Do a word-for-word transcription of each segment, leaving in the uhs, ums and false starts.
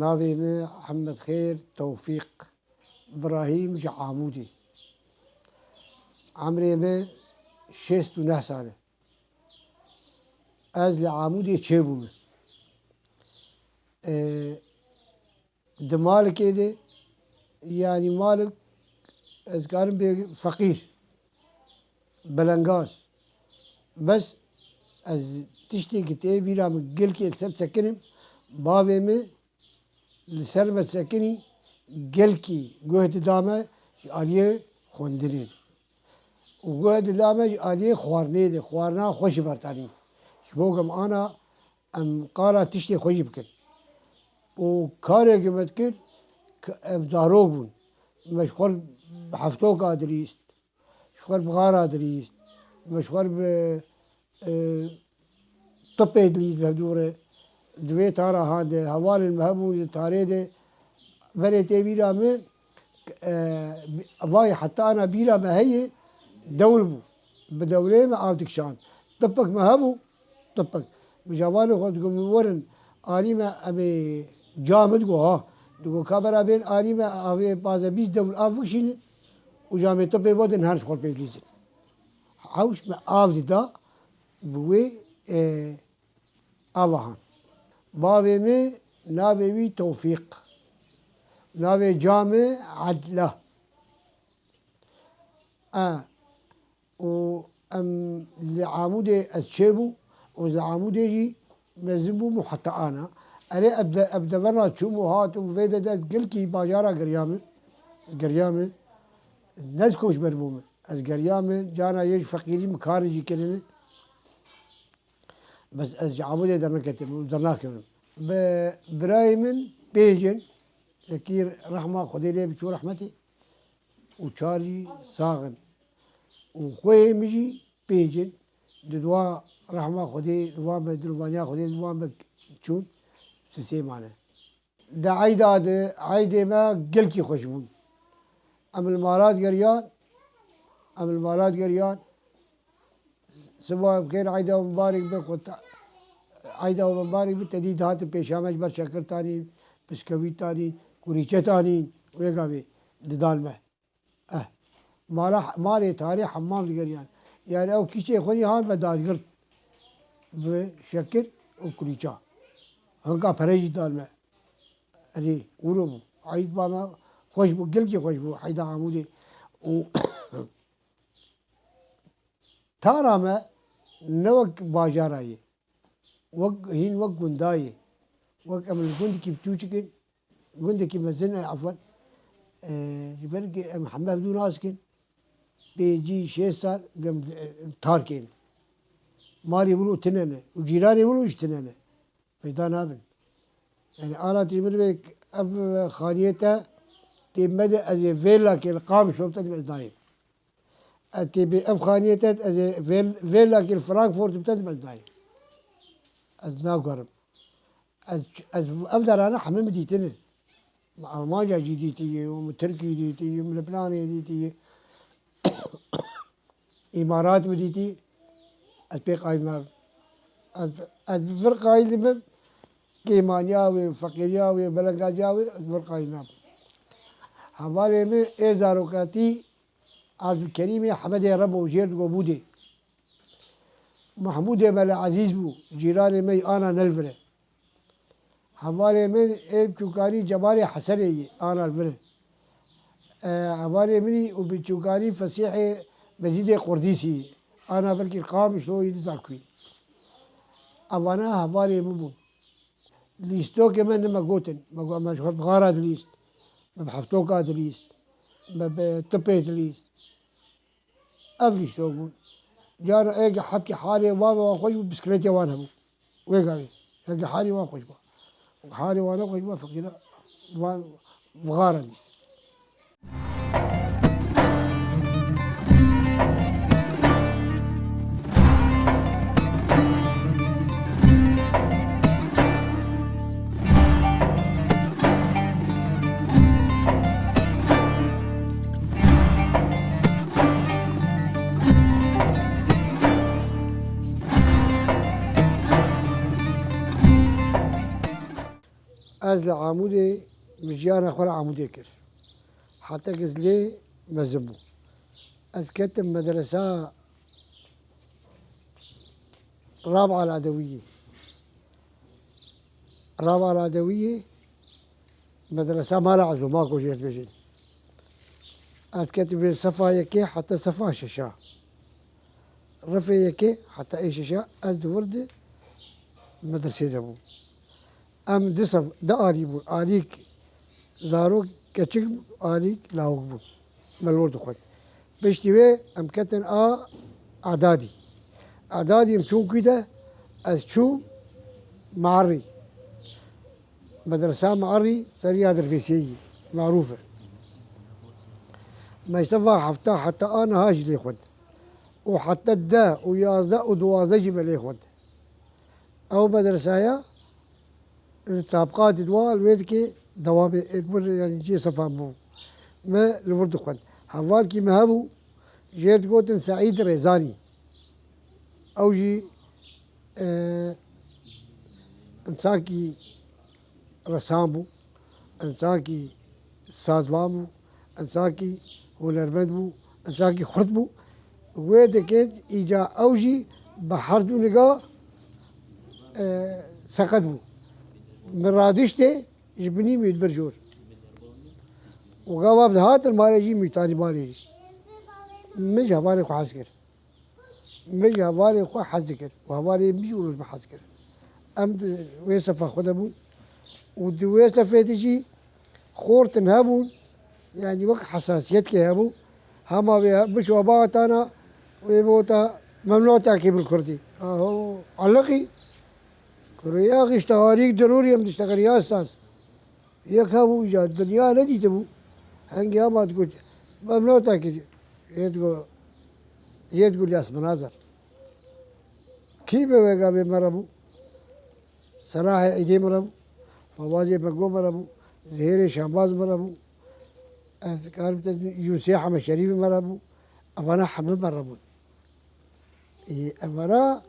Navê min Hemed Xêr Tewfîq Birahîm ji Amûdê. Emrê min şêst û neh sal e. Ez li Amûdê çêbûme. Ee, di malikê de, yanî malik, ez karim bê feqîr, belengaz. Bes ez tiştê ki tê bîra min gelkî li ser sekinim, bavê min li ser me sekinî, gelkî guh dida me ji aliyê xwendinê de. Û guh dida me ji aliyê xwarinê de, xwarina xweş ji ber tanî. Ji bo ku em ana em qala tiştê xwe jî bikin. Û karê ku me dikir, ke ev zarok bûn. Me ji xwe re bi heftoka dilîst, ji xwe re bi xara dilîst, me ji xwe re bi, e, tupê dilîst bi hevdû re. Di vê tara han de hevalên me hebûn di tarê de, berê tê bîra min, e, vay heta ana bîra me heye, dewl bû. Bi dewlê me av dikişand. Tipik me hebû, tipik. Min ji hevalên xwe digot, min werin, arî me, em ê ca min digot, ha. Digot, ka bera bên arî me, avê pazdeh bîst dewl av bikişînin û camê tipê bo din her ji xwe pê bilîzin. Hewş me av dida, bi wê, e, ava han. Bavê min navê wî Tewfîq. Navê ca min Edla. E, û em li Amûdê ez çêbûm û ez li Amûdê jî mezin bûm û heta ana. Erê, ev de-, ev deverna çûm û hat û vê de, de gelkî bajara giriyame. Giriyame. Ne ez koçber bûme. Ez geriyame, cana yê ji feqîrî min karê jî kirine. Bes ez ji Amûdê derneketime û dernakevim. Bi birayê min pênc in, yekî rehma Xwedê lê bi çû rehmetê û çar jî sax in. Û xweyê min jî pênc in. Di dua rehma Xwedê, di wan be, di rûvaniya Xwedê, di wan be çûn, sisê mane. Di eyda de, eydê me gelkî xweş bûn. Em li mala digeriyan, em li mala digeriyan. Siba bi xêr, eyda we mibarek be, xwe te-, eyda we mibarek be, te dî dihatin pêşa me ji ber şekir tanîn, biskewît tanîn, kurîçe tanîn, wê gavê didan me. Eh, mala, malê tarî hemam digeriyan. Yani ew kîşê xwe jî han me dagirt. Bi şekir û kulîça. Hinka perê jî dan me. Erê, wilo bû. Eyd ba me xweş bû, gelkî xweş bû, eyda Amûdê. Û tara me ne wek bajara ye. Wek hîn wek gunda ye. Wek em li gundekî biçûçik in, gundekî mezin e, efwen, e, ji ber ku em heme hevdû nas dikin, pêncî, şêst sal gem, e, tar kên. Malê wilo tune ne û cîranê wilo jî tune ne. Peyda nabin. Yani, ana tî min vê ev xaniyê te tê me de ez ê vêlakê li Qamişlo te ez dayê. Ez tê bê ev xaniyê te ez ê vêl-, vêlakê li Frankfurt bi te ez dayê. Ez naguherim. Ez, ez ev derane hemî min dîtine. Min Almanca jî dîtiye, û min Tirkî dîtiye, min Libnanê dîtiye. Îmarat min dîtî, ez pê qayîl nabim. Ez, ez bi vir qayîl dibim, kêmaniya wê, feqîriya wê, belengaziya wê, ez bi vir qayîl nabim. Hevalê min ê zarokatî Abdulkerîmê Hemedê Rebo jêr digo Bûdê. Mehmûdê Mele Ezîz bû, cîranê me yî ana ne li vir e. Hevalê min ê biçûkanî Cemalê Hesenê yî, ana li vir e. E, hevalê min î û biçûkanî Fesîhê Mecîdê Qurdîsî yî, ana belkî Qamişlo yî, nizam ku yî. Evana hevalê min bûn. Lîstokê me ne me gotin. Me got, me ji xwe bi xara dilîst. Me bi heftoka dilîst. Me bi tipê dilîst. Ev lîstok bûn. Cara êk hebkî halê wan ve wan xweş bû, bisikletê wan hebû. Wê gavê. Êk halê wan xweş bû. Halê wan ne xweş bû, feqîra wan vixara dîs. Ez li Amûdê, min jiyana xwe li Amûdê kir. Heta ku ez lê mezin bûm. Ez ketim medresa Raba Ladewiyê. Raba Ladewiyê, medresa Mala Ezo, Mako jê dibêjin. Ez ketim vê sefa yekê heta sefa şeşa. Rifê yekê heta ê şeşa ez di wir di medresê de bûm. Em di sef, di alî bûn. Alîk zarok keçik, alîk lawik bûn. Me li wir dixwend. Piştî wê em ketin a Edadî. Edadî em çûn kû de? Ez çûm Meerî. Medresa Meerî seriya derbêsiyê yî, marûf e. Me sefa hefta heta a niha jî lê xwend. Û heta deh û yazdeh û duwazdeh jî me lê xwend. Ew medresaya li tabqa didwa li wê dikê dewamê, ê, li wir, yanî cihê sefa min bû. Me li wir dixwend. Hevalkî me hebû, jê digotin Seîd Rêzanî. Ew jî, e, însankî ressam bû, însankî sazvan bû, însankî hunermend bû, însankî xurt bû. Wê dikê îca ew jî bi her du niga, e, seqet bû. Min radiştê ji binî mî dibir jor. Û gava dihatin malê jî, mî tanî malê jî. Min ji hevalê xwe hez kir. Min ji hevalê xwe hez dikir. Û hevalê min jî wilo ji min hez dikir. Em di wê sefa xwe de bûn. Û di wê sefê de jî xortin hebûn. Yanî wek hesasiyetkê hebû. Hema wê biço ba tana, wê bota memnotekê bil kurdî. Aho, eliqî. Kuro ya xîşte harîk dirûrî em dişteqir ya esas. Yek hebû îca dinya nedîtibû. Hengê hema digot, memnotekê, yê digo, yê digo Lîas Minazer. Kî bi wê gavê me re bû? Selahê Îdê me re bû. Fawazê Bego me re bû. Zihêrê Şambaz me re bû. Ez karim te Yûsê Hemed Şerîfê me re bû. Evana hemî me re bûn. Ê, evana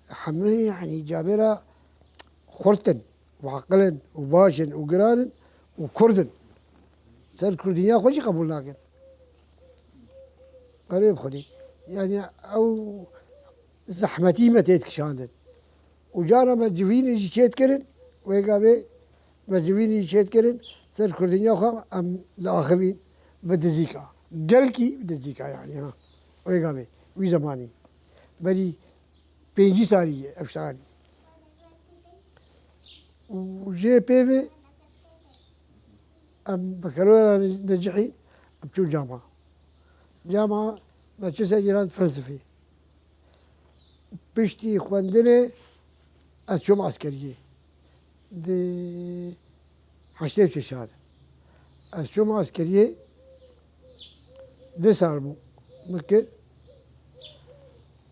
hemî, yanî, cabêra xurt in. û aqil in û baş in û giran in û kurd in. Ser kurdiya xwe jî qebûl nakin. Erê bi Xwedê. Yanî ew zehmetî me tê dikişandin. Û cara me civînê jî çêdikirin, wê gavê me civînê jî çêdikirin, ser kurdiya xwe em diaxivîn bi dizîka. Gelkî bi dizîka yanî ha. Wê gavê, wî zemanî. Berî pêncî salî ye ev ştanî. Û jê pê ve em bi kerora necihî em çûn cama. Cama me çi ser cîran felsefî. Piştî xwendinê ez çûm eskeriyê. Di heştê û şeşa de. Ez çûm eskeriyê, du sal bû min kir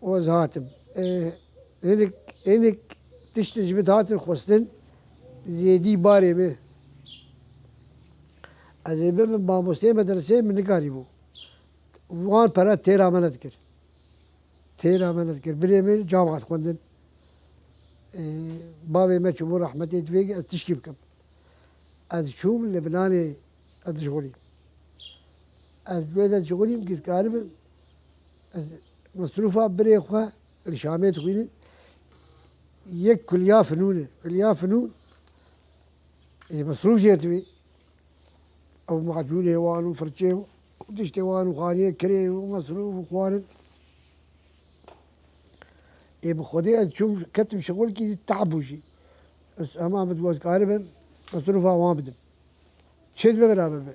û ez hatim. Ê, hinek, hinek tişt ji min hatin xwestin, zêdî barê min. Ez ê bibim mamosteyê medreseyê, min nikarîbû. Wan pere têra me nedikir. Têra me nedikir. Birê min cama dixwendin. Ê, bavê me çûbû rehmetê, divê ez tişkî bikim. Ez çûm li binanê ez dişixulîm. Ez li wê de dişixulîm, ku ez karibim, ez mesrûfa birê xwe li Şamê dixwînim. Yek kuliya finûn e. Kuliya finûn, ê, mesrûf jê dibî. Ew macûnê wan û firçê û tiştê wan û xaniyê kirê û mesrûf û xwarin. Ê, bi Xwedê ez çûm ketim şixulkî, tah bû jî. Ez hema min digot karibim mesrûfa wan bidim. Çi dibe bira bibe.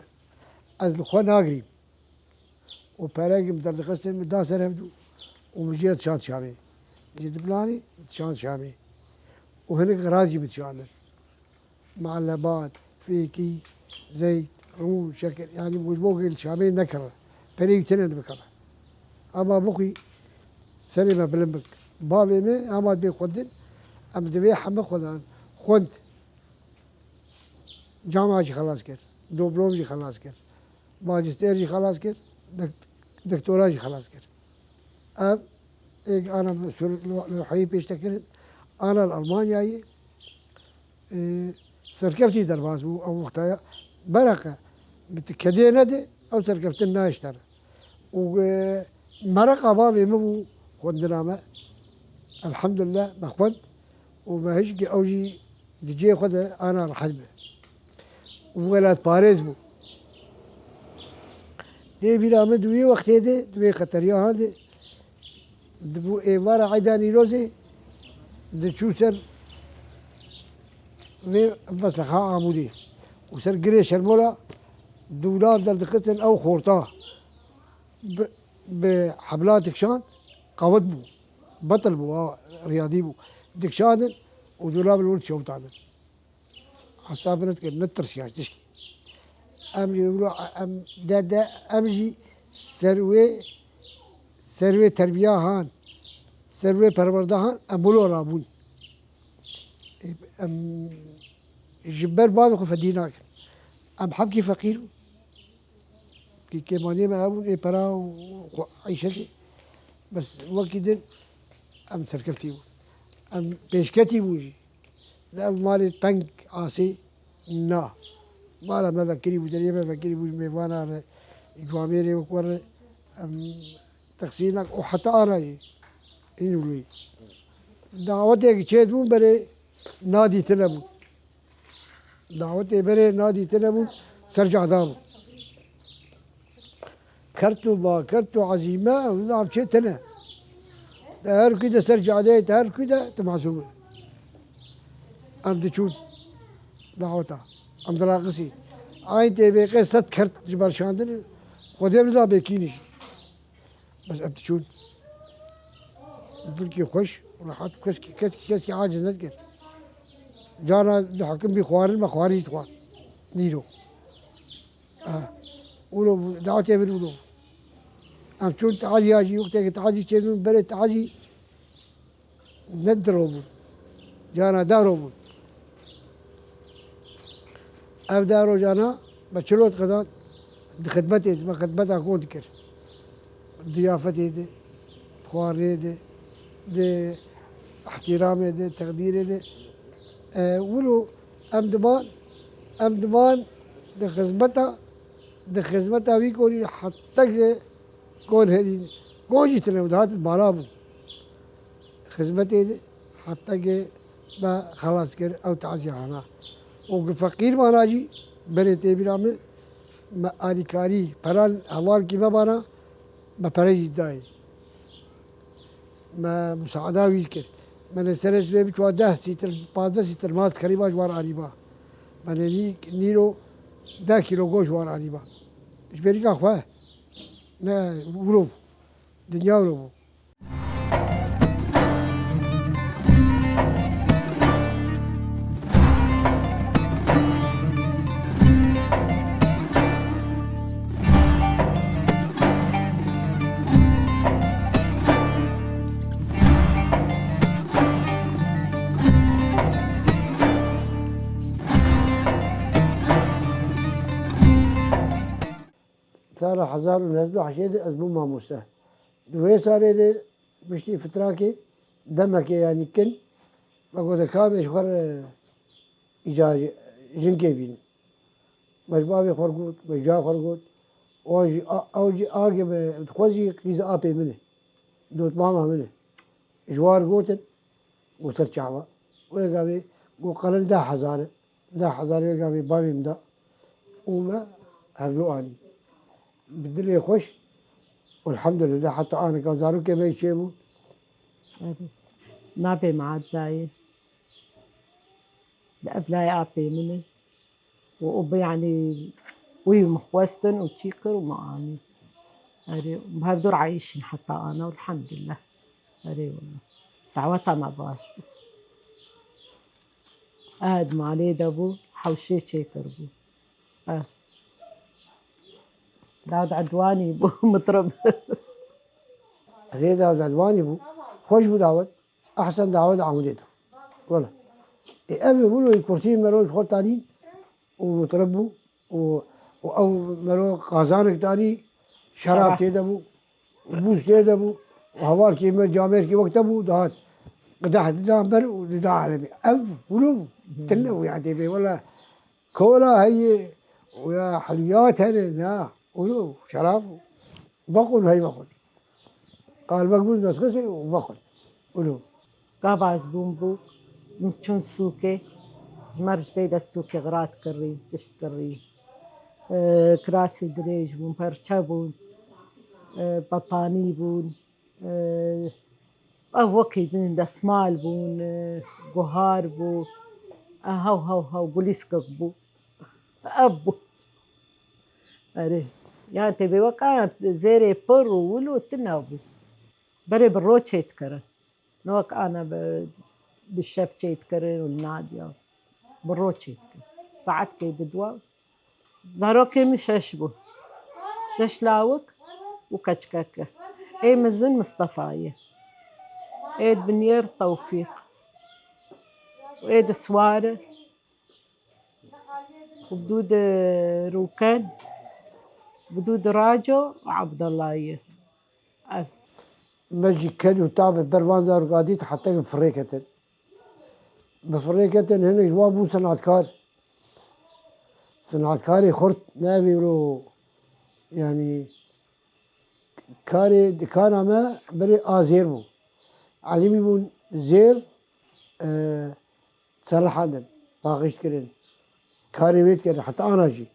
Ez li xwe nagirîm. Û perekî min derdixistin, min da ser hevdû û min jê dişand Şamê. Ji diblanî dişand Şamê. Û hinek xeraz jî min dişandin. Me'lebat, fêkî, zeyt, rûn, şekir, yanî bojbokê li Şamê nekire. Perê wî tine bikire. Ama bixwî serê me bilind bik. Bavê me hema dibê xwendin, em divê heme xwedan xwend. Cama jî xelas kir, doblom jî xelas kir, majistêr jî xelas kir, dok-, doktora jî xelas kir. Ev êk ana li Sur-, li, li Lewheyê pêşte kirin, ana li Almanyayê, e, Serkeftî derbas bû ew wextaya. Bereqe, bi tu kedê nede, ew serkeftin nayê ji te re. Û, e, mereqa bavê min bû xwendina me. Elhamdulillah, me xwend û me hişk ew jî di cihê xwe de ana rehet be. Û welatparêz bû. Tê bîra min di wî wextê de, di wê qeteriya han de, dibû êvara Eyda Nîrozê, diçû ser vê meslexa Amûdê û ser girê Şermola dûlav derdixistin ew xorta. Bi, bi hebla dikşand, qewet bû, betil bû, a, riyadî bû. Dikşandin û dûlav li wir dişewitandin. Hesab nedikir, netirsiya ji tişkî. Em jî wilo, em de, de, em jî ser wê, ser wê terbiya han, ser wê perwerda han, em wilo rabûn. Em ji ber bavê xwe fedî nakin. Em hemkî feqîr bûn. Kî kêmaniyê me hebûn, ê pera û xwe eyşetê. Bes wekî din em serkeftî bûn. Em pêşketî bûn jî. Li ev malê teng asê na. Mala me vekirî bû, deriyê me vekirî bû, ji mêvana re, ji wamêrê wek we re, em, texsîr nak û heta ana jî. Hîn wilo yî. Dawetê çê dibûn berê nadîtine bûn. Dawetê berê nadîtine bûn, ser cada bûn. Kert û ba, kert û ezîme, ew zam çê tine. Te her kû de ser cadeyê, te her kû de tu masûm î. Em diçûn daweta. Em diraqisî. Eyn tê bê qê sed kert ji ber şandin, Xwedê min da bê kînî jî. Bes em diçûn. Dilkî xweş, rehet, keskî, keskî, keskî aciz nedikir. Carna di hekim bî xwarin, me xwarin jî dixwar. Nîro. Ah. Wilo bû, dawetê vir wilo bû. Em çûn teaziya jî, wextê ke teazî çêdibûn, berê teazî ne di ro bûn. Carna da ro bûn. Ev da rojana me çi lot qedan di xidmetê de, me xidmeta kon dikir. Diyafetê de, xwarinê de, di ihtiramê de, teqdîrê de. E, wilo em diman, em diman di xizmeta, di xizmeta wî konî heta ke kon herî, kon jî tune bû, dihatin bala bû. Xizmetê de heta ke me xelas kir ew taziyana. Û ki feqîr mana jî berê tê bîra min, me alîkarî, peran hevalkî me bana, me pere jî dayê. Me musaada wî kir. Me li serê sibê biçûa deh sîtir, pazdeh sîtir mast xerîba ji wan anîba. Me li nî-, nîro deh kîlo goşt ji wan anîba. Ji bêrîka xwe. Ne, wilo bû. Dinya wilo bû. Sala hezar û neh sed û heştê de ez bûm mamoste. Di wê salê de piştî fitrakê demekê, yanî kin, me gote, ka em ê ji xwe re îca jinkê bînin. Me ji bavê xwe re got, me ji cayê xwe re got. O jî a-, ew jî agê me dixwest jî qîza apê min e. Dotmama min e. Ji wan re gotin, û ser çava. Wê gavê got, qelen deh hezar e. Deh hezar wê gavê bavê min da û me hevlo anî. Bi dilê xweş, elhamdulillah, heta anika zarokê me jî çêbû. Erê. Navê me Edzayê. Li ev layê apê min e. Û, û bi, yanî, wî min xwestin û çî kir û min anî. Erê, bi hevdû re eyşîn heta ana, elhamdulillah. Erê, wela. Daweta me baş bû. Ed malê de bû, hewşê çêkiribû. Eh. Dawet Edwanî bû, mitrib. Rê Dawet Edwanî bû. Xweş bû dawet. Ehsen dawet Amûdê de. Wela. Ê, ev wilo kursî mero ji xwe tanîn û mitrib bû û, û ew mero qazanek tanî, şerab Şerab. Tê de bû. Bûz tê de bû. Hevalkî me camêrkî wek te bû, dihat. Qideh didan ber û dida eremî. Ev wilo bû. Tine û ya dê bê wela kola heye û ya heliyat hene na. Û şerab vexwin hey vexwin. Qalbek bûn destxisê û vexwin. Û Gava ez bûm bû, min çûn sûkê, ji me re ji vê de sûkê xirat kirî, tişt kirî. E, kirasê dirêj bûn, perçe bûn, e, betanî bûn, e, ev wekî din desmal bûn, e, guhar bû, e, hew, hew, hew, gulîskek bû. Ev bû. Erê. Yan tê bê weka zêrê pir û wilo tune bû. Berê bi ro çêdikirin. Ne wek ana bi, bi şev çêdikirin û li nadiya. Bi ro çêdikirin. Saetkê bi dua. Zarokê min şeş bû. Şeş lawik û keçikeke. Ê mezin Mistefa ye. Ê di biniyê re Tewfîq. Û ê di swar e. Û bi dû di Rûken, bi dû di Raco û Abdullah ye. Ev. Me jî ken û tabe ber van zaroka dît heta ku firê ketin. Bi firê ketin hinek ji wan bûn senatkar. Senatkarê xurt ne evê wilo, yanî karê dikana me berê a zêr bû. Elîmî bûn zêr, e, Selahaddin paqij dikirin. Karê wê dikirin heta ana jî.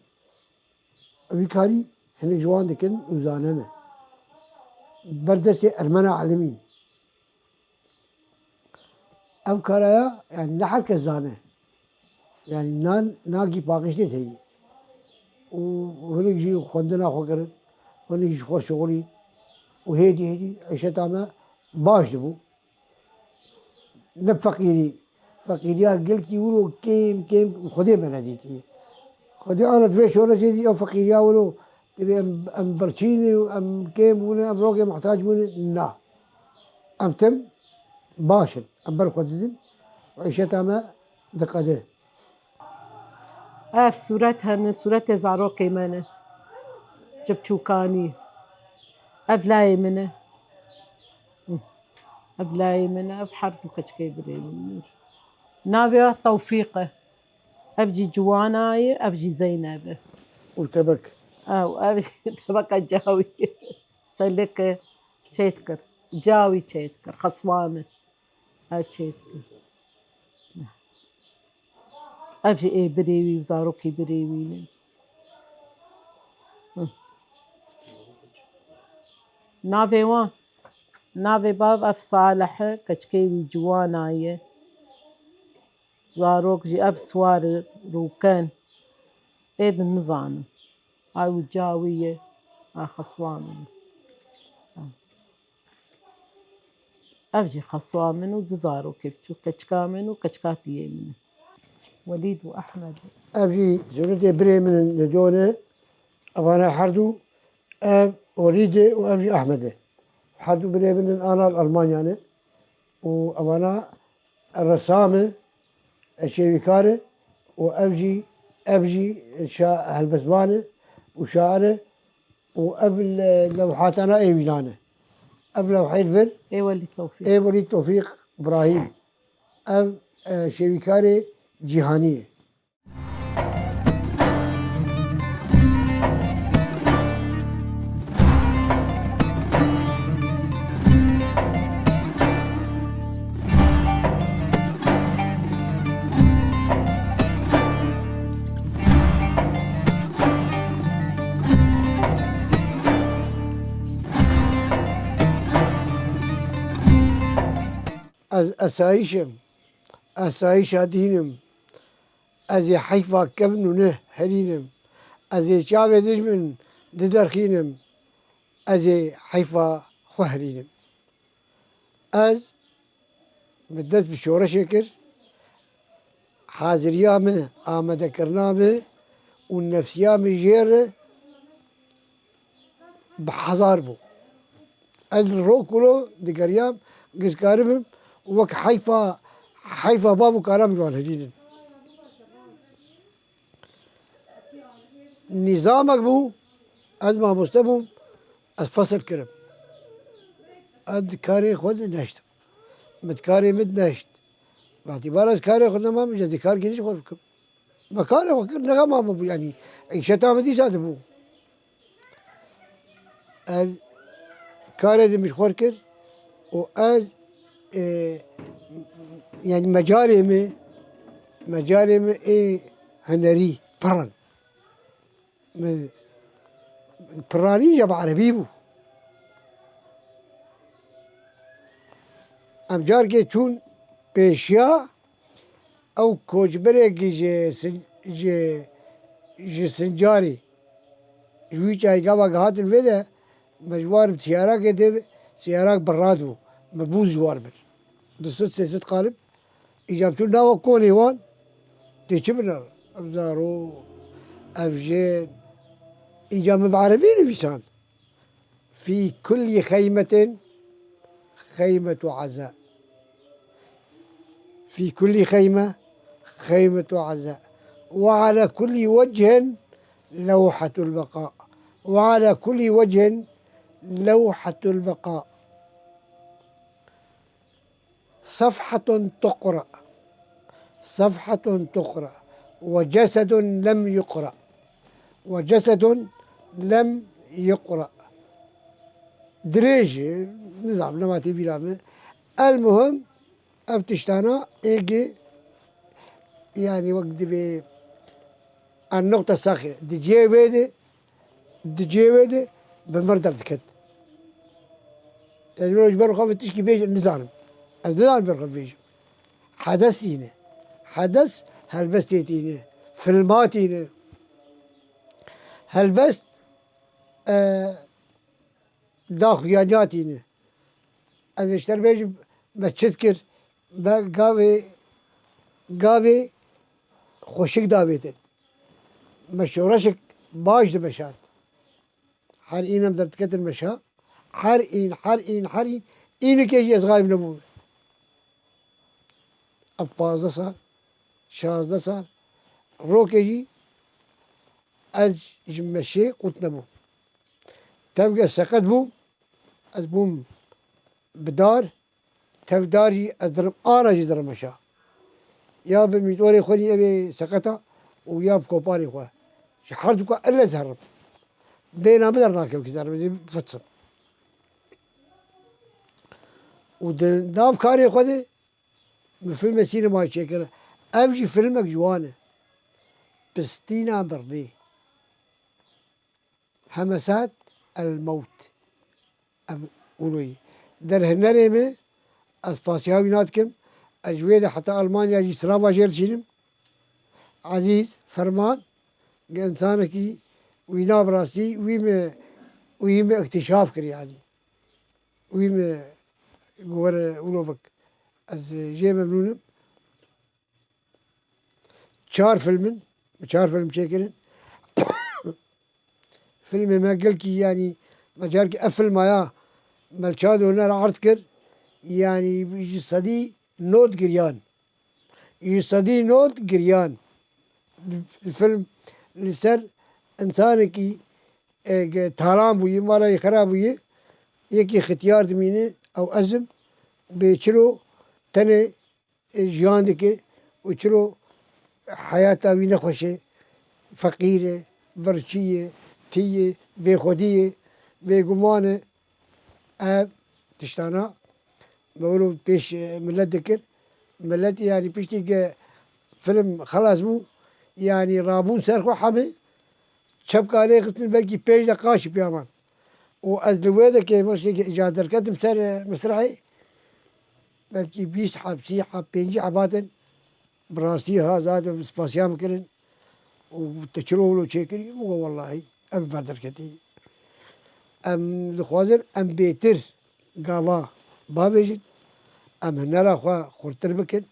Wî karî hinek ji wan dikin û zanene. Ber destê Ermena Elimîn. Ev karaya, yani ne her kes zane. Yani nan, nagî paqij tê heyî. Û hinek jî xwendina xwe kirin, hinek ji xwe şixulî û hêdî hêdî îşeta me baş dibû. Ne feqîrî. Feqîriya gelkî wilo kêm kêm Xwedê me nedîtiye. Xwedê ana di vê şoreşê dî ew feqîriya wilo dibê em, em birçî ne û em kêm bûne, em rokê muhtac bûne. Na. Em tim baş in. Em ber xwe didin û îşeta me diqede. Ev sûret hene, sûretê zarokê me ne. Ji biçûkanî. Ev layê min e. Ev layê min e, ev her du keçikê birê min e. Navê wa Tewfîq e. Ev jî Ciwana ye, ev jî Zeyneb e. Û tebek. Ew, ev jî tebeka cawî ye. Selik e, çêdikir. Cawî çêdikir. Xeswa min. Ev çêdikir. Ev jî ê birê wî û zarokê birê wî ne. Hi. Navê wan, navê bav ev Salih e, keçikê wî Ciwana ye. Zarok jî ev Swar e, Rûken. Ê din nizanim. Ew ca wî ye, a xeswa min e. Ev jî xeswa min û du zarokê biçûk, keçika min û keçika tiyê min e. Welîd û Ehmed. Ev jî sûretê birê min in li Done. Evana her du, ev Welîd e û ev jî Ehmed e. Her du birê min in ana li Almanya ne. Û evana resam e, şêwîkar e û ev jî, ev jî şa-, helbestvan e û şair e. Û ev le-, lewhatana ê wî nane. Ev lewheyê li vir Ê Welî Tewfîq. Ê Welî Tewfîq Brahîm. Ev, e, şêwîkarê cîhanî ye. Ez esayîş im, esayîşa dîn im. Ez ê heyfa kevn û neh herînim. Ez ê çavê dijmin diderxînim. Ez ê heyfa xwe herînim. Ez bi dest bi şoreşê kir, haziriya min, amadekirina min û nefsiya min jê re bi hezar bû. Ez li rok wilo digeriyam, giz karibim wek heyfa, heyfa bav û karam ji wan herînin. Nîzamek bû, ez mamoste bûm, ez fesil kirim. Ez di karê xwe de neştim. Min di karê min neşt. Wextî bara ez karê xwe nema min, ez dê karkê din ji xwe bikim. Me karê xwe kir, nexema min bû, yanî îşeta min dîsa dibû. Ez karê din min ji xwe kir û ez, e, yanî mecalê min, mecalê min ê hunerî pir in. Min piranî ja bi erebî bû. Em carkê çûn pêşiya, ew koçberekî ji Sin-, ji, ji Sincarê, ji wî çayê gava hatin vê de, me ji war bi siyarakê tê, siyarak bi rad bû. Me bûz ji war bir. Du sed sê sed qalib. Îca çûn nava konê wan, tê çi biner? Ev zaro, ev jin. Îca min bi erebî nivîsand. Fî kullî xeymetin xeymetu eza. Fî kullî xeyme xeymetu eza. Ve ala kullî wechin lewhetul beqa. Ve ala kullî wechin lewhetul beqa. Sefhetun tuqra. Sefhetun tuqra. Ve cesedun lem yuqra. Ve cesedun lem yuqra. Dirêj e, nizam, nema tê bîra min. El muhim, ev tiştana êgê, yanî wek dibê en nuqta saxî, di cihê wê de, di cihê wê de bi mir derdiket. Ez wilo ji ber xwe ve tişkî bêjim, nizanim. Ez nizanim ber xwe bêjim. Hedes tîne. Hedes helbestê tîne. Filma tîne. Helbest, e, daxuyaniya tîne. Ez ji te re bêjim, me çi dikir? Me gavê, gavê xweşik davêtin. Me şoreşek baş dimeşand. Her în em derdiketin meşa. Her în, her în, her în. Înike jî ez xayib nebûm. Ev pazdeh sal, şazdeh sal. Rokê jî ez ji meşê qut nebûm. Tevge seqet bûm. Ez bûm bi dar. Tev dar jî ez dirim, ana jî dirim meşa. Ya bi mîtorê xwe dî evê seqeta û ya bi koparê xwe. Ji her duka elle zerim. Bêhna min dernakeve ki zerim, ez ê fitsim. Û di nav karê xwe de min filmê sînemayê çêkir. Ev jî filmek ji wan e. Pistîna birnê. Hemesat el mewt. Ev wilo ye. Der hunerê me, ez spasiya wî nadikim. Ez ji wê de heta Almanya jî sirava jê re dişînim. Ezîz, Ferman, insanekî wîna bi rastî, wî me, wî me îktîşaf kir yanî. Wî me got were wilo bik. Ez jê memnûn im. Çar film in, çar film çêkirin. Filmê me gelkî, yanî me carkî ev filma ya me li Çand Huner erd kir, yanî ji sedî nod giriyan. Ji sedî nod giriyan. Film li ser insanekî, e, ge-, talan bûye, mala wî xera bûye, yekî xitiyar dimîne, ew ez im, bê çilo tenê e, jiyan dike û çiro heyata wî nexweş e, feqîr e, birçî ye, tî ye, bêxwedî ye, bêguman e. Ev tiştana me wilo pêş, e, milet dikir. Milet, yanî, piştî ke film xelas bû, yanî, rabûn ser xwe hemî çepka lê xistin, belkî pênc deqa jî pêya man. Û ez li wê de ke wextê ke îca derketim ser, e, misrehê, belkî bîst heb, sî heb, pêncî heb hatin, bi rastî ha zaten spasiya min kirin û te çilo wilo çêkirî? Min got, wellahî, ev ver derketî. Em dixwazin em bêtir gava bavêjin, em hunera xwe xurtir bikin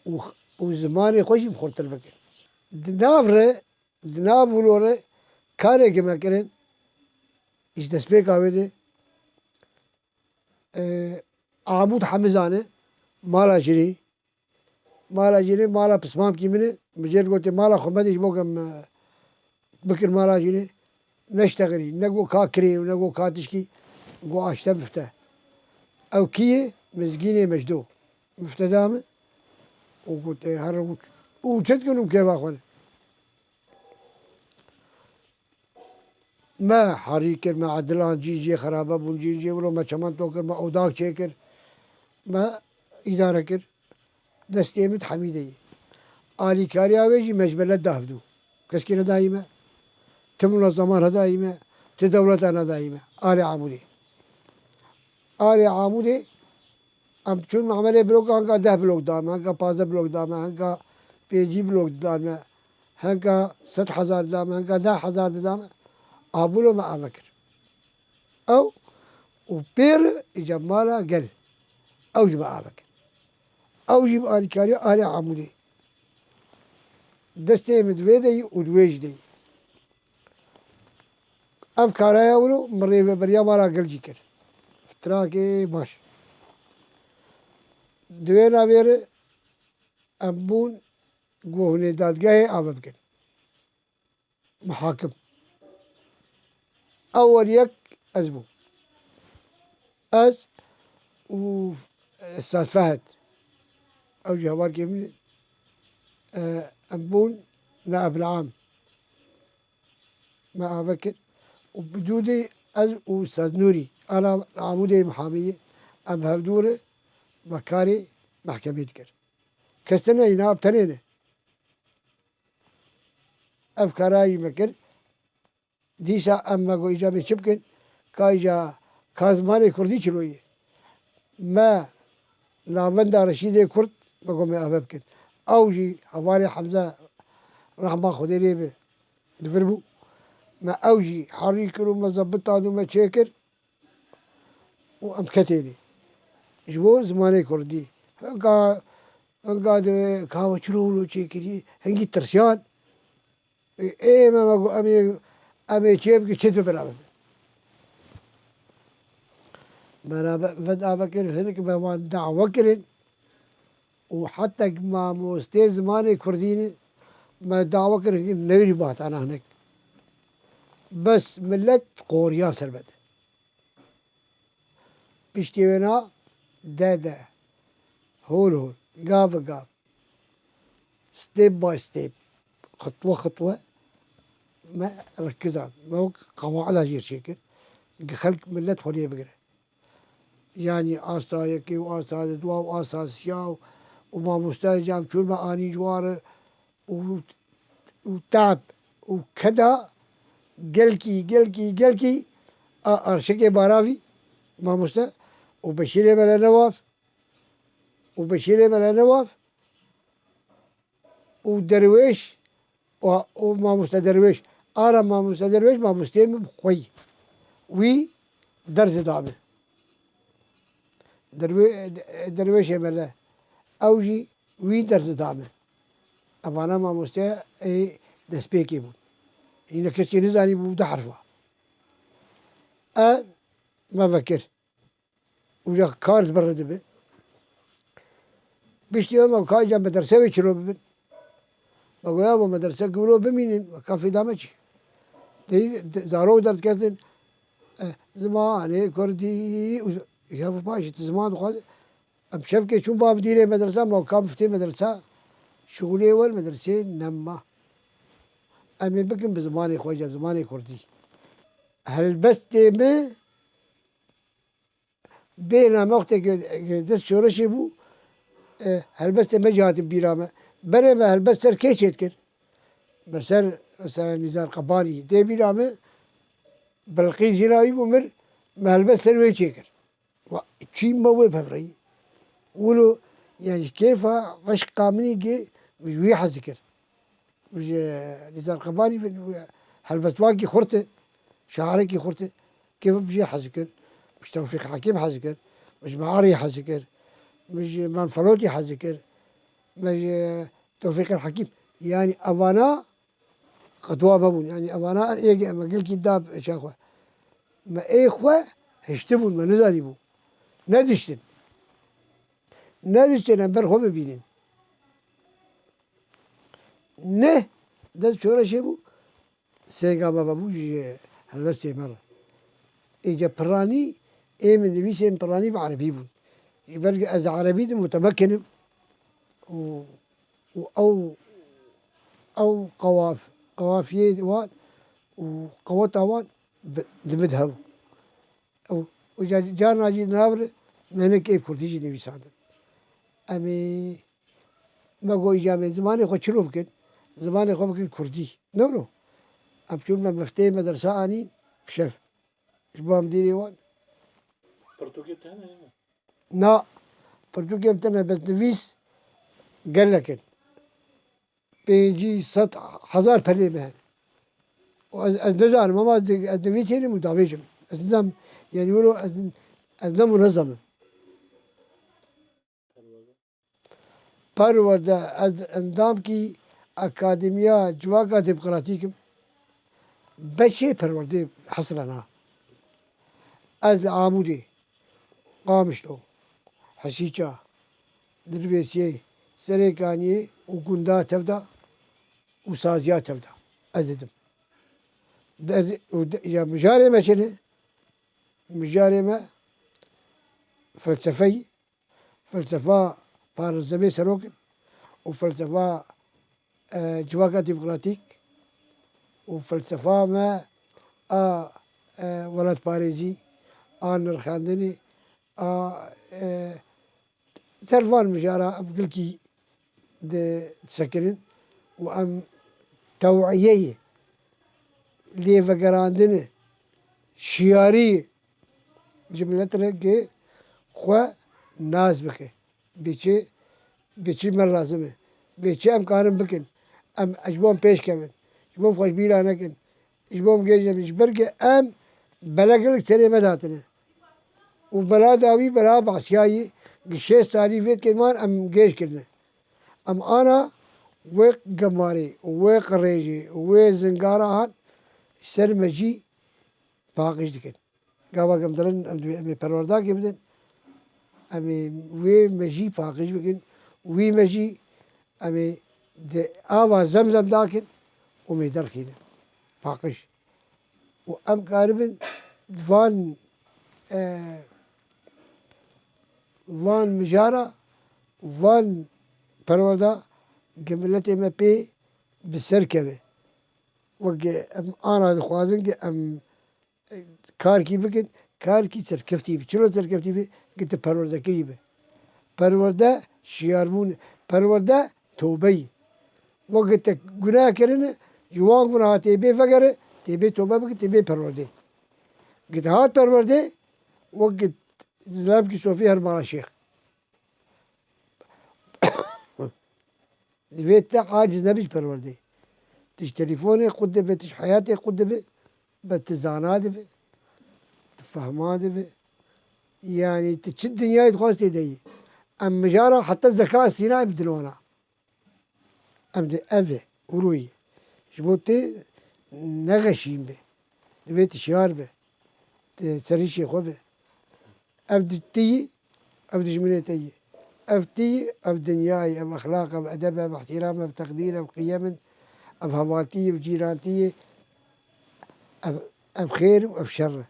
û, û zimanê xwe jî xurtir bikin. Di nav re Di nav wilo re kareke me kirin, ji destpêka wê de, e, Amûd Hemizan e, mala jinê, mala jinê, mala pismamkî min e, min jê re gotê mala xwe me de ji bo ke em, e, bikin mala jinê, neştexilî, ne got ka kirê û ne got ka tişkî, got aşte bifte. Ew kî ye? Mizgînê Mecdo. Bifte da min, û got, "Ê, here û, û çi dikin û kêfa xwe ne?" Me herî kir, me edilan cî cî xerabe bûn, cî cî wilo me çemento kir, me odak çêkir, me îdare kir. Destê min di Hemîdê ye. Alîkariya wê jî me ji milet da hevdû. Keskî nedayî me. Ti munazeman nedayî me. Ti dewleta nedayî me. Alê Amûdê. Alê Amûdê em çûn memelê bloka, hinka deh blok da me, hinka pazdeh blok da me, hinka pêncî blok da me, hinka sed hezar da me, hinka deh hezar da me. Abûlo me ave kir. Ew û pêr îca mala gel. Ew jî me ave kir. Ew jî bi alîkariya Alê Amûdê. Destê min di vê de yî û di wê jî de yî. Ev karaya wilo min rêveberiya mala gel jî kir. Firakê baş. Di wê navê re em bûn ku hûn ê dadgehê ave bikin. Mihakim. Ewel yek ez bûm. Ez û Ustaz Fehd. Ew jî hevalkê min, e, em bûn naib-el-am. Me ave kir. Û bi dû de ez û Ustaz Nûrî, ana Amûdê mihamiyê, em hevdû re me karê mehkemê dikir. Kes tune yî, nav tenê ne. Ev kara jî me kir. Dîsa em me got, îca em ê çi bikin? Ka îca ka zimanê kurdî çilo ye? Me navenda Reşîdê Kurd, me got, me ave bikin. Ew jî hevalê Hemze, rehma Xwedê lê be, li vir bû. Me ew jî herî kir û me zebitand û me çêkir. Û em ketê lê. Ji bo zimanê kurdî. Hinka, hinka di ka we çilo wilo çêkirî, hingî tirsiyan. Ê, ê me, me got, em ê, em ê çê bikin, çi dibe bira bibe. Me ra ve-, veda vekir, hinek me wan dawe kirin. Û heta ku mamostê zimanê kurdî ne, me dawe kir, hinek newrî batana hinek. Bes millet qoriya ser bede. Piştî wêna de de, hol hol, gav bi gav, step by step, xitwe xitwe me rikizan. Me wek qewaida jêr çêkir. Xelk, millet xwe lê bigire. Yanî asta yekê û asta dua û asta siya û, û mamoste cam çûn me anî ji wan re û, û tab û keda gelkî, gelkî, gelkî a arşikê baravî mamoste û Beşîrê Mele Newaf û Beşîrê Mele Newaf û Derwêş û, û mamoste Derwêş. Ara mamoste Derwêş, mamosteyê min bi xwe yî. Wî derzi da min. Derwê-, Derwêşê Mele. Ew jî wî derzi da min. Evana mamoste ê destpêkê bûn. Yine keşkê nizanî bû du herfa. E, me vekir. Uca kar ji ber re dibe. Piştî ew me ka îca medrese wê çilo bibin. Me goya bo medrese ku wilo bimînin, me ka fêda me çi? Dey, de, zarok derdiketin, e, zimanê kurdî û z-, ya bu paşê tu ziman dixwaze. Em şevkê çûn ba mudirê medresa, me ka miftê medresa, şixulê wer medresê nema. Em ê bikin bi zimanê xwe, îca bi zimanê kurdî. Helbestê me Bêhna me wextê ke, ke dest şoreşê bû, e, helbestê me jî hatin bîra me. Berê me helbest ser kê çêdikir? Me ser, mesela Nîzar Qebanî tê bîra me, Bilqîs jî navî bû mir, me helbest ser wê çêkir. Wa, çî me wê pevreyî. Wilo, yani kêfa eşqa min î ke ji wî hez dikir. Ji Nîzar Qebanî helbestvankî xurt e, şairekî xurt e. Kêf min jê hez dikir. Ji Tewfîq Hekîm hez dikir. Ji Mearî hez dikir. Ji Manfelotî hez dikir. Ji Tewfîq el Hekîm. Yanî evana qetwa me bûn. Yanî evana êgê me gelkî da çaxwe. Me ê xwe hiştibûn, me nizanîbû. Nediştin. Nediştin em ber xwe bibînin. Neh dest şoreşê bû, sêga me vebû ji helbestê me re. Êce piranî, ê min nivîsên piranî bi erebî bûn. Ji ber ku ez erebî de mutemekin im û û ew, ew qewaf-, qewafiyê wan û qeweta wan bi-, di min de hebû. Ew, û ca-, carna jî di nav re me hinek ê bi kurdî jî nivîsandin. Em ê, me got, îca em ê zimanê xwe çilo bikin, zimanê xwe bikin kurdî. Ne wilo? Em çûn me mefteyê medresa anîn bi şev. Ji bo em dîrê wan. Pirtûkê tune ye? Na, pirtûkê em tune, bes nivîs gelek in. Pêncî, sed, hezar pelê me hene. Û ez, ez nizanim, ama ez, ez nivîsînim û davêjim. Ez nizam, yanî wilo ez, ez ne munezem im. Perwerde, ez endamkî Akademiya Civaka Demokratîk im. Beşê perwerdê hesrena. Ez li Amûdê, Qamişlo, Hesîça, Dirbêsiyê, Serêkaniyê û gunda tevda û saziya tevda ez didim. Der-, û de-, ya mijarê me çi ne? Mijarê me felsefeyî, felsefa parêzemê serok in û felsefa, e, civaka demokratîk û felsefa me a, e, welatparêzî, a nirxandinê, a, e, ser van mijara em gilkî di-, disekinin û em tewiyeyê, lêvegerandinê, şiyarî ji milet re ke xwe nas bike. Bê çi, bê çi me lazim e. Bê çi em karin bikin. Em ji bo em pêş kevin. Ji bo em xwe ji bîra nekin. Ji bo em gêj nebin. Ji ber ke em bela gelek serê me datine. Û bela dawî, bela basiyayî, gi şêst salî vê dikên wan em gêj kirine. Em ana wê gemarê û wê qirêjê û wê zingara han ser me jî paqij dikin. Gava em dirin, em divê em ê perwerdakê bidin, em ê wê me jî paqij bikin, wî me jî em ê di ava zemzem dakin û em ê derxînin. Paqij. Û em karibin van, e, van mijara, van perwerda ke miletê me pê bi ser keve. Weke em ana dixwazin ke em karkî bikin, karkî serkeftî bi. Çilo serkeftî bi? Gi tu perwerdekirî bi. Perwerde şiyarbûn e. Perwerde tobe ye. Weke te guneh kirine, ji wan guneha tê bê vegere, tê bê tobe bike, tê bê perwerdê. Gi tu hat perwerdê, weke zilamkî sofî her mala şêx. Divê te aciz nebî ji perwerdê. Tu ji telefonê qut dibe, tu ji heyatê qut dibe, be tu zana dibe, tu fehma dibe. Yanî tu çi dinyayê dixwaz tê de yî. Em mijara heta zeka sîna em dilwana. Em di ev e, wilo ye. Ji bo tê nexeşîn be. Divê tu şiyar be. Di serîşê xwe be. Ev di-, tu yî, ev dijminê te yî. Ev tu yî, ev dinya yî, ev exlaq, ev edeb, ev îhtîram, ev teqdîr, ev qiyem in, ev hevaltî, ev cîrantî yî, ev, ev xêr û ev şer e.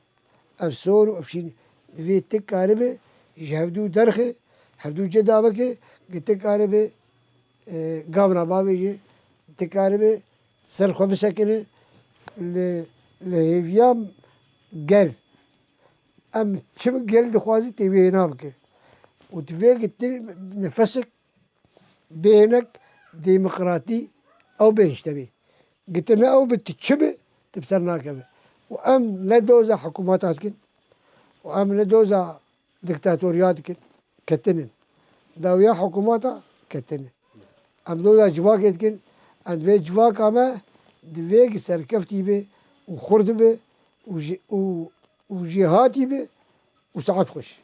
Ev sor û ev şîn. Divê tu karibe ji hevdû derxe, hevdû cida bike, ki tu karibe e, gavna bavê jî dikaribe ser xwe bisekine li, li hêviya gel. Em çi gel dixwaze tê wê hêna bike. Û divê ki tu nefesek bê hinek demokratî ew bê hişte bê. Ki tu ne ew bi tu çi bi, tu bi ser nakeve. Û em ne doza hikûmeta dikin û em ne doza diktatoriya dikin, ketinin. Dawiya hikûmeta ketinin. Em doza civakê dikin, em divê civaka me divê ki serkeftî be û xurt be û jî, û, û jêhatî be û saet xweş.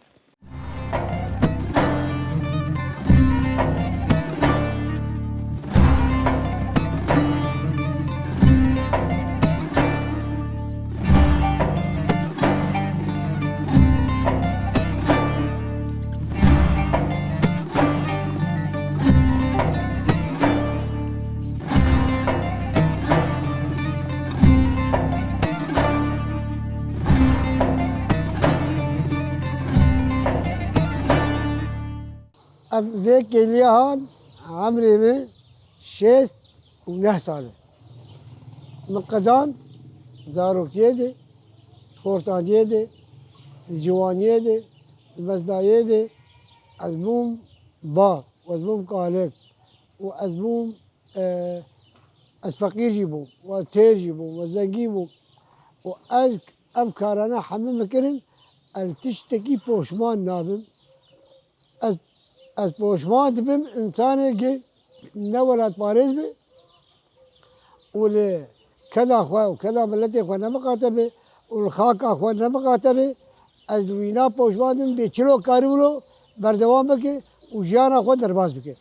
Ev vê kêliya han emrê min Şêst û neh sal e. Min qedand zarokiyê de, xortandiyê de, di ciwaniyê de, di meznayê de ez bûm ba û ez bûm kalik û ez bûm, e, ez feqîr jî bûm û ez têr jî bûm û ez zengî bûm û ez ev karana hemû min kirin, ez tiştekî poşman nabim. Ez, ez poşman dibim însanekî ne welatparêz be û li keda xwe û keda miletê xwe nemiqate be û li xaka xwe nemiqate be, ez li wîna poşman dibim bê çilo karibûno berdewam bike û jiyana xwe derbas bike.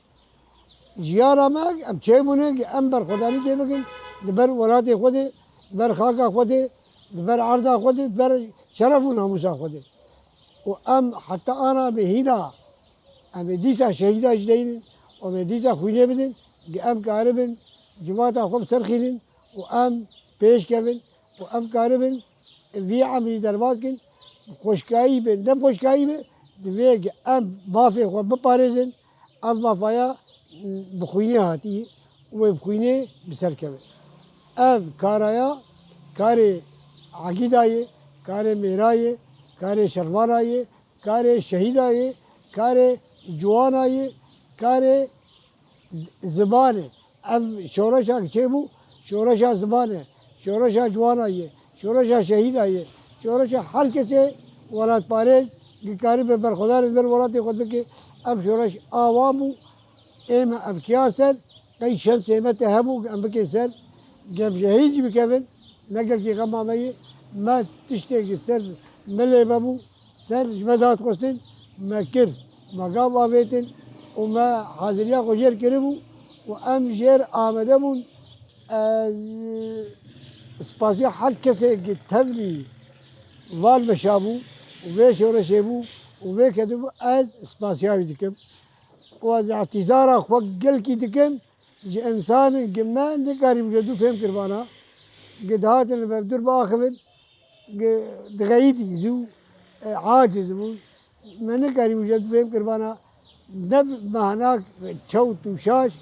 Jiyana me em çêbûne, em berxwedanî tê bikin, di ber welatê xwe de, di ber xaka xwe de, di ber erda xwe de, di ber şeref û namûsa xwe de. Û em heta ana em ê hîna, em ê dîsa şehîda jî deynin û em ê dîsa xwînê bidin, em karibin civata xwe bi ser xînin û em pêş kevin û em karibin vî emrî derbas kin, xweşkayî be, ne xweşkayî be, divê em mafê xwe biparêzin, ev mafaya bi xwînê hatî û wê bi xwînê bi ser keve. Ev karaya karê egîda ye, karê mêra ye, karê şervana ye, karê şehîda ye, karê ciwana ye, karê ziman e. Ev şoreşa çêbû, şoreşa ziman e, şoreşa ciwana ye, şoreşa şehîda ye, şoreşa her kesê welatparêz ki karibe berxwedanê li ber welatê xwe bike. Ev şoreş awa bû, ê me ev kiya ser, qey şensê me te hebû, em bike ser, gem ji hêz jî bikevin, ne gelkî xema me ye, me tiştekî ser milê me bû, ser ji me dihat xwestin, me kir, me gav avêtin û me haziriya xwe jêr kiribû û em jêr amade bûn. Ez spasiya her kesê ki tevlî van meşa bû û vê şoreşê bû û vê kedî bû, ez spasiya wî dikim û ez îtîzara xwe gelkî dikim ji însanên ki me nikarîbû ji dû fêm kiribana, ki dihatin li ber dûr biaxivin, dixeyîtî zû, e, aciz bû. Me nikarîbû ji fêm kiribana, ne bi mehna çewt û şaş,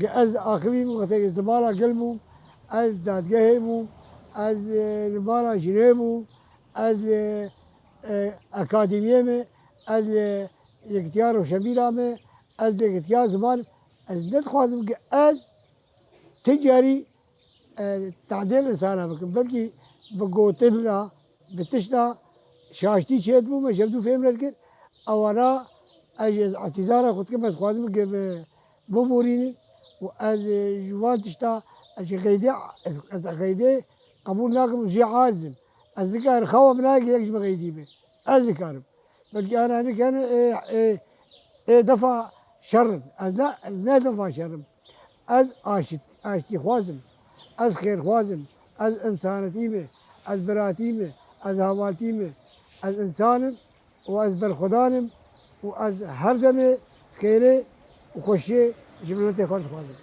ki ez axivîm wextê ez li mala gel bûm, ez dadgehê bûm, ez, e, li mala jinê bûm, ez, e, e, akademiyê me, ez li Yekîtiya Rewşenbîra me, ez li Yekîtiya Ziman, ez nedixwazim ki ez ti carî, e, tehdê li insana bikim. Belkî bi gotina, bi tişta şaştî çêdibû, me ji hevdû fêm nedikir. Ewana ez ji îtîzara xwe dikim, ez dixwazim ki bi, biborînin û ez, e, ji van tişta ez ji qeydê, ez, ez qeydê qebûl nakim û jê aciz im. Ez dikarim xewa min nayê ki yek ji min qeydî be. Ez dikarim. Belkî ana nikene ê, ê, ê defa şer in. Ez ne, ne defa şer im. Ez aşit, aştîxwaz im. Ez xêrxwaz im. Ez însanetî me. Ez biratî me. Ez havaltî me. Ez însan im û ez berxwedan im û ez her demê xêrê û xweşiyê ji miletê xwe dixwazim.